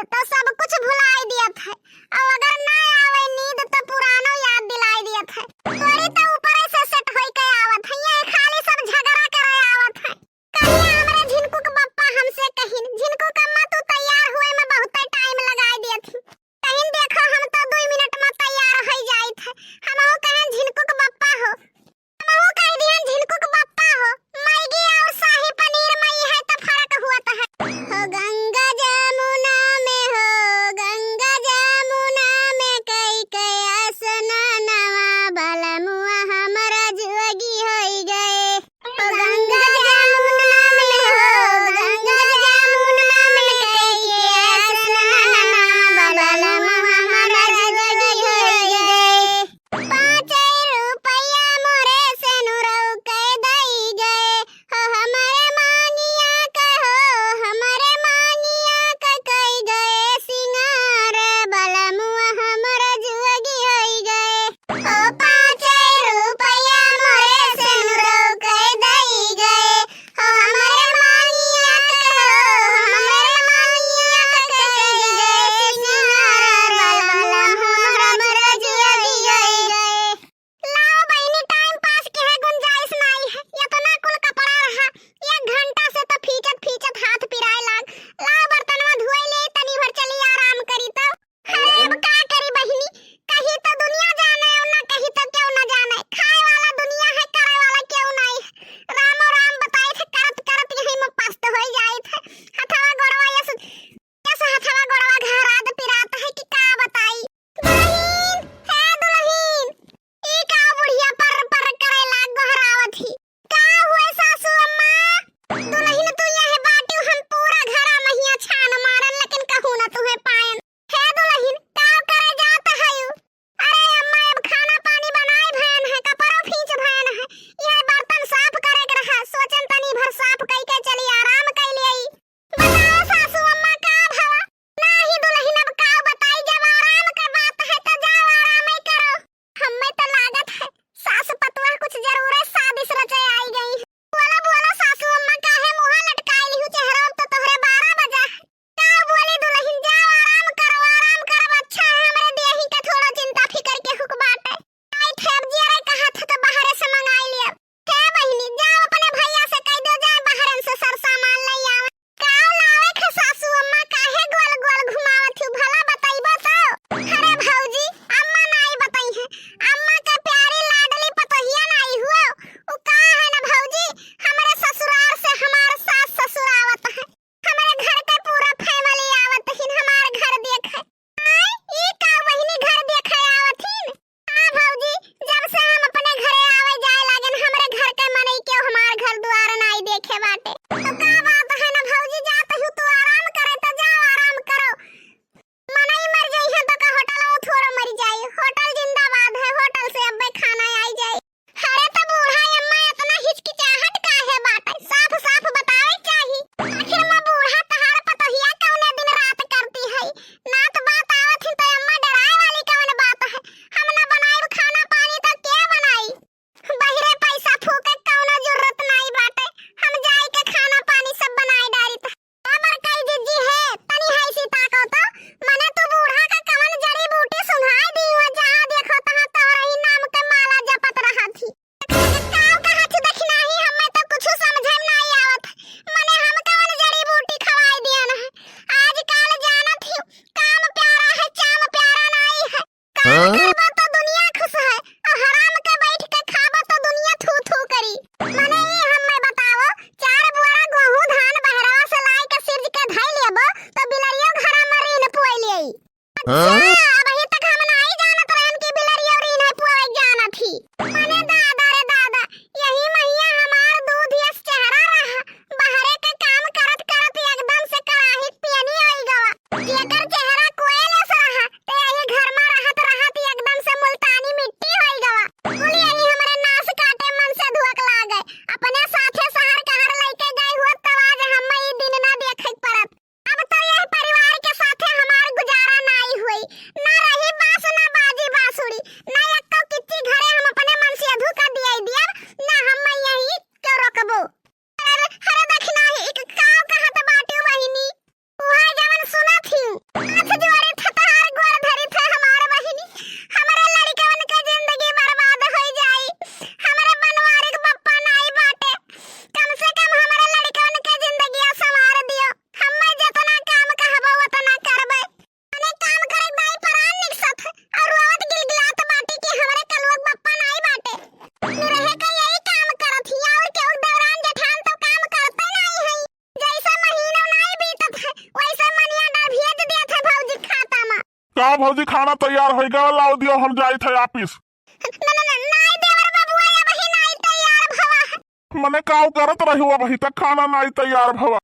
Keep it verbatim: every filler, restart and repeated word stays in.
तो सब कुछ भुलाई दियत है, और अगर ना आवे नींद तो पुरानो याद दिलाई दियत है। तोरी तो ऊपर से सेट होई के आवत है, ये खाली सब झगड़ा करे आवत है। कहिया हमरे झिनकू के बप्पा हमसे कहिन, "झिनकू के अम्मा तू तैयार हुए में बहुत टाइम लगाई दियत ही।" कहिन, "देखो हम तो दुई मिनट में तैयार हो जाइत है।" हमहू कहेन, "झिनकू के बप्पा हो।" हमहू कह दिहन, "झिनकू के बप्पा हो।" मैगी और शाही पनीर में इहे तो फर्क हुआ तो है। हो गंगा जमुना में, हो गंगा जमुना भौजी, खाना तैयार होइ गवा, लाव दियो, हम जाइत है office। न, न, न, नाई देवर बबुआ, अबही नाई तैयार भवा। मने काव करत रही हो, अबही तक खाना नाई तैयार भवा।